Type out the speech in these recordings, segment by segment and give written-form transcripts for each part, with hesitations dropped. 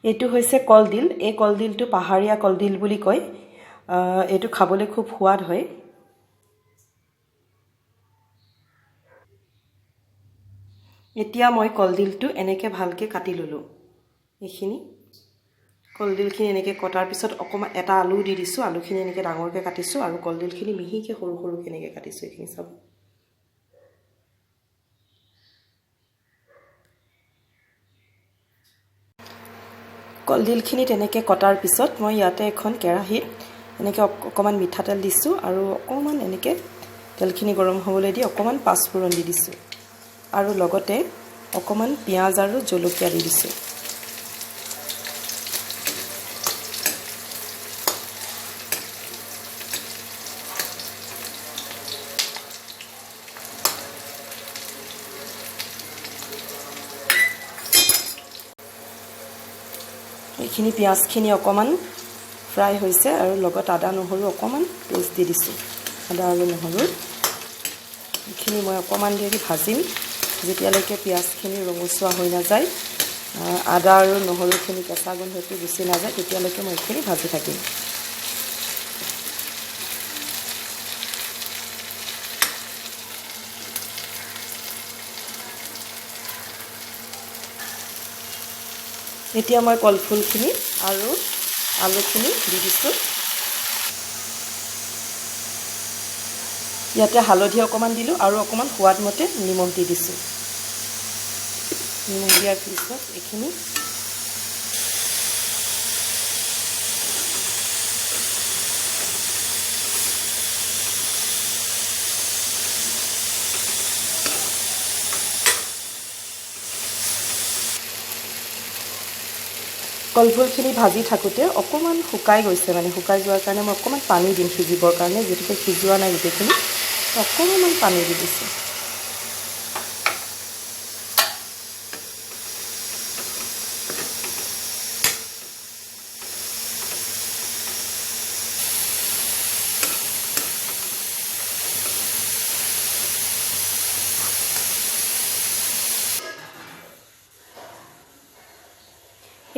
এইটো হৈছে কলডিল। এই কলডিলটো পাহাৰীয়া কলডিল বুলি কয়। এইটো খাবলৈ খুব সোৱাদ হয়। এতিয়া মই কলডিলটো এনেকৈ ভালকৈ কাটি ল'লোঁ। এইখিনি কলডিলখিনি এনেকৈ কটাৰ পিছত অকণমান এটা আলু দি দিছোঁ। আলুখিনি এনেকৈ ডাঙৰকৈ কাটিছোঁ আৰু কলডিলখিনি মিহিকৈ সৰু সৰুকৈ এনেকৈ কাটিছোঁ। এইখিনি চাব। কলডিলখিনি তেনেকৈ কটাৰ পিছত মই ইয়াতে এখন কেৰাহীত এনেকৈ অকণমান মিঠাতেল দিছোঁ আৰু অকণমান এনেকৈ তেলখিনি গৰম হ'বলৈ দি অকণমান পাঁচফোৰণ দি দিছোঁ আৰু লগতে অকণমান পিঁয়াজ আৰু জলকীয়া দি দিছোঁ। এইখিনি পিঁয়াজখিনি অকণমান ফ্ৰাই হৈছে আৰু লগত আদা নহৰু অকণমান পেষ্ট দি দিছোঁ। আদা আৰু নহৰুৰ এইখিনি মই অকণমান দেৰি ভাজিম, যেতিয়ালৈকে পিঁয়াজখিনি ৰঙচুৱা হৈ নাযায়, আদা আৰু নহৰুখিনি কেঁচা গোন্ধটো গুচি নাযায়, তেতিয়ালৈকে মই এইখিনি ভাজি থাকিম। এতিয়া মই কলফুলখিনি আৰু আলুখিনি দি দিছোঁ। ইয়াতে হালধি অকণমান দিলোঁ আৰু অকণমান সোৱাদমতে নিমখ দি দিছোঁ। নিমখ দিয়াৰ পিছত এইখিনি কলফুলখিনি ভাজি থাকোঁতে অকণমান শুকাই গৈছে, মানে শুকাই যোৱাৰ কাৰণে মই অকণমান পানী দিম সিজিবৰ কাৰণে, যিহেতুকে সিজোৱা নাই গোটেইখিনি, অকণমান পানী দি দিছোঁ।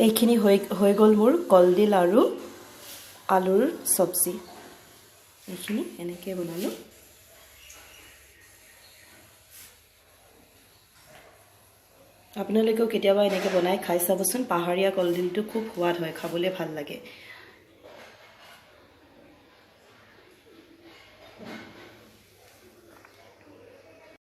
এইখিনি হৈ গ'ল মোৰ কলডিল আৰু আলুৰ চব্জি। এইখিনি এনেকৈ বনালোঁ। আপোনালোকেও কেতিয়াবা এনেকৈ বনাই খাই চাবচোন। পাহাৰীয়া কলডিলটো খুব সোৱাদ হয়, খাবলৈ ভাল লাগে।